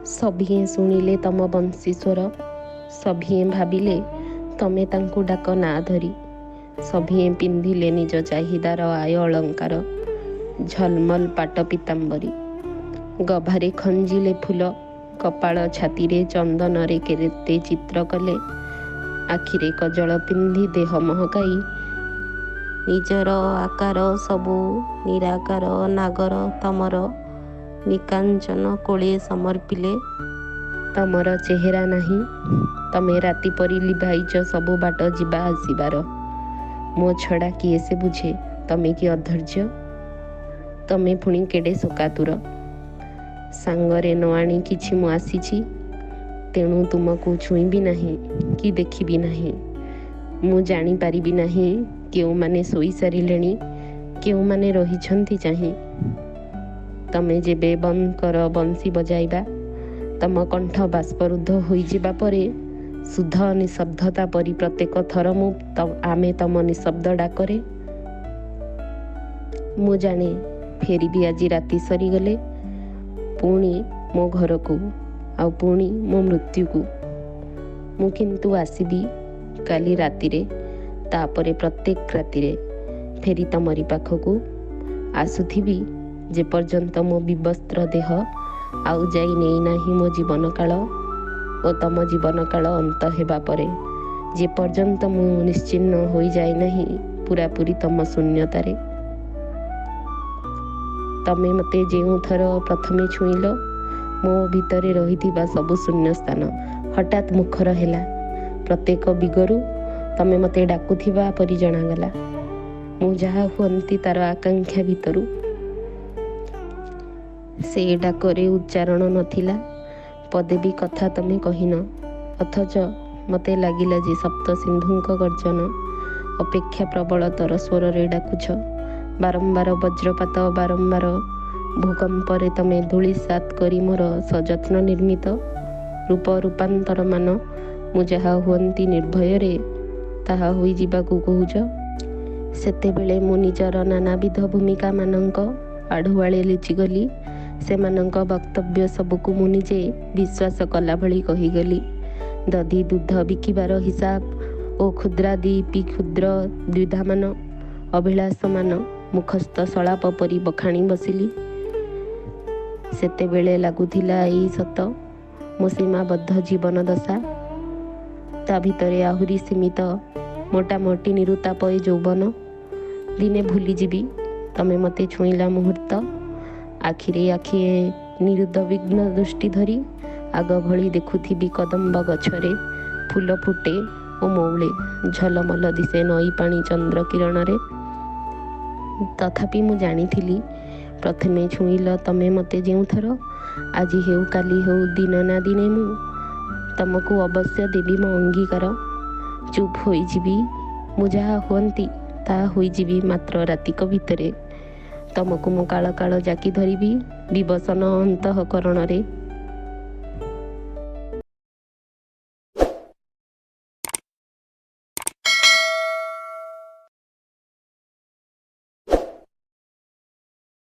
ସଭିଏଁ ଶୁଣିଲେ ତମ ବଂଶୀ ସ୍ୱର, ସଭିଏଁ ଭାବିଲେ ତମେ ତାଙ୍କୁ ଡାକ ନାଁ ଧରି। ସଭିଏଁ ପିନ୍ଧିଲେ ନିଜ ଚାହିଦାର ଆୟ ଅଳଙ୍କାର, ଝଲମଲ ପାଟ ପୀତାମ୍ବରୀ। ଗଭାରେ ଖଞ୍ଜିଲେ ଫୁଲ, କପାଳ ଛାତିରେ ଚନ୍ଦନରେ କେତେ ଚିତ୍ର କଲେ। ଆଖିରେ କଜଳ ପିନ୍ଧି ଦେହ ମହକାଇ ନିଜର ଆକାର ସବୁ ନିରାକାର ନାଗର ତମର ନିକାଞ୍ଚନ କୋଳେ ସମର୍ପିଲେ। ତମର ଚେହେରା ନାହିଁ। ତମେ ରାତି ପରି ଲିଭାଇଛ ସବୁ ବାଟ ଯିବା ଆସିବାର। ମୋ ଛଡ଼ା କିଏ ସେ ବୁଝେ ତମେ କି ଅଧୈର୍ଯ୍ୟ, ତମେ ପୁଣି କେଡ଼େ ଶୋକାତୁର। ସାଙ୍ଗରେ ନ ଆଣି କିଛି ମୁଁ ଆସିଛି, ତେଣୁ ତୁମକୁ ଛୁଇଁବି ନାହିଁ କି ଦେଖିବି ନାହିଁ। ମୁଁ ଜାଣିପାରିବି ନାହିଁ କେଉଁମାନେ ଶୋଇ ସାରିଲେଣି, କେଉଁମାନେ ରହିଛନ୍ତି ଚାହିଁ। ତମେ ଯେବେ ବନ୍ଦ କର ବଂଶୀ ବଜାଇବା, ତମ କଣ୍ଠ ବାଷ୍ପରୁଦ୍ଧ ହୋଇଯିବା ପରେ ଶୁଦ୍ଧ ନିଶବ୍ଦତା ପରି ପ୍ରତ୍ୟେକ ଥର ମୁଁ ଆମେ ତମ ନିଶବ୍ଦ ଡାକରେ। ମୁଁ ଜାଣେ ଫେରିବି ଆଜି ରାତି ସରିଗଲେ ପୁଣି ମୋ ଘରକୁ, ଆଉ ପୁଣି ମୋ ମୃତ୍ୟୁକୁ। ମୁଁ କିନ୍ତୁ ଆସିବି କାଲି ରାତିରେ, ତାପରେ ପ୍ରତ୍ୟେକ ରାତିରେ ଫେରି ତମରି ପାଖକୁ ଆସୁଥିବି, ଯେପର୍ଯ୍ୟନ୍ତ ମୋ ବିବସ୍ତ୍ର ଦେହ ଆଉ ଯାଇ ନେଇନାହିଁ ମୋ ଜୀବନକାଳ ଓ ତମ ଜୀବନକାଳ ଅନ୍ତ ହେବା ପରେ ଯେପର୍ଯ୍ୟନ୍ତ ମୁଁ ନିଶ୍ଚିହ୍ନ ହୋଇଯାଇ ନାହିଁ ପୂରାପୂରି ତମ ଶୂନ୍ୟତାରେ। ତମେ ମୋତେ ଯେଉଁଥର ପ୍ରଥମେ ଛୁଇଁଲ, ମୋ ଭିତରେ ରହିଥିବା ସବୁ ଶୂନ୍ୟ ସ୍ଥାନ ହଠାତ୍ ମୁଖର ହେଲା। ପ୍ରତ୍ୟେକ ଦିଗରୁ ତମେ ମୋତେ ଡାକୁଥିବା ପରି ଜଣାଗଲା। ମୁଁ ଯାହା ହୁଅନ୍ତି ତାର ଆକାଂକ୍ଷା ଭିତରୁ। ସେ ଡାକରେ ଉଚ୍ଚାରଣ ନଥିଲା, ପଦେ ବି କଥା ତମେ କହିନ, ଅଥଚ ମୋତେ ଲାଗିଲା ଯେ ସପ୍ତସିନ୍ଧୁଙ୍କ ଗର୍ଜନ ଅପେକ୍ଷା ପ୍ରବଳତର ସ୍ୱରରେ ଡାକୁଛ। ବାରମ୍ବାର ବଜ୍ରପାତ, ବାରମ୍ବାର ଭୂକମ୍ପରେ ତମେ ଧୂଳିସାତ୍ କରି ମୋର ସଯତ୍ନ ନିର୍ମିତ ରୂପ ରୂପାନ୍ତରମାନ ମୁଁ ଯାହା ହୁଅନ୍ତି ନିର୍ଭୟରେ ତାହା ହୋଇଯିବାକୁ କହୁଛ। ସେତେବେଳେ ମୁଁ ନିଜର ନାନାବିଧ ଭୂମିକାମାନଙ୍କ ଆଢ଼ୁଆଳରେ ଲୁଚିଗଲି। ସେମାନଙ୍କ ବକ୍ତବ୍ୟ ସବୁକୁ ମୁଁ ନିଜେ ବିଶ୍ୱାସ କଲାଭଳି କହିଗଲି। ଦଧି ଦୁଧ ବିକିବାର ହିସାବ ଓ କ୍ଷୁଦ୍ରାଦିପି କ୍ଷୁଦ୍ର ଦ୍ୱିଧାମାନ, ଅଭିଳାଷମାନ ମୁଖସ୍ଥ ସଂଳାପ ପରି ବଖାଣି ବସିଲି। ସେତେବେଳେ ଲାଗୁଥିଲା ଏଇ ସତ ମୋ ସୀମାବଦ୍ଧ ଜୀବନଦଶା, ତା ଭିତରେ ଆହୁରି ସୀମିତ ମୋଟାମୋଟି ନିରୁତ୍ତାପ ଏ ଯୌବନ। ଦିନେ ଭୁଲିଯିବି ତମେ ମୋତେ ଛୁଇଁଲା ମୁହୂର୍ତ୍ତ, ଆଖିରେ ଆଖିଏ ନିରୁଦ୍‌ବିଗ୍ନ ଦୃଷ୍ଟି ଧରି ଆଗଭଳି ଦେଖୁଥିବି କଦମ୍ବ ଗଛରେ ଫୁଲ ଫୁଟେ ଓ ମଉଳେ, ଝଲମଲ ଦିଶେ ନଈପାଣି ଚନ୍ଦ୍ରକିରଣରେ। ତଥାପି ମୁଁ ଜାଣିଥିଲି, ପ୍ରଥମେ ଛୁଇଁଲ ତମେ ମୋତେ ଯେଉଁଥର, ଆଜି ହେଉ କାଲି ହେଉ ଦିନେ ନା ଦିନେ ମୁଁ ତମକୁ ଅବଶ୍ୟ ଦେବି ମୋ ଅଙ୍ଗୀକାର। ଚୁପ୍ ହୋଇଯିବି, ମୁଁ ଯାହା ହୁଅନ୍ତି ତାହା ହୋଇଯିବି, ମାତ୍ର ରାତିକ ଭିତରେ ତମକୁ ମୁଁ କାଳ କାଳ ଜାକି ଧରିବି ବିବସନ ଅନ୍ତଃକରଣରେ।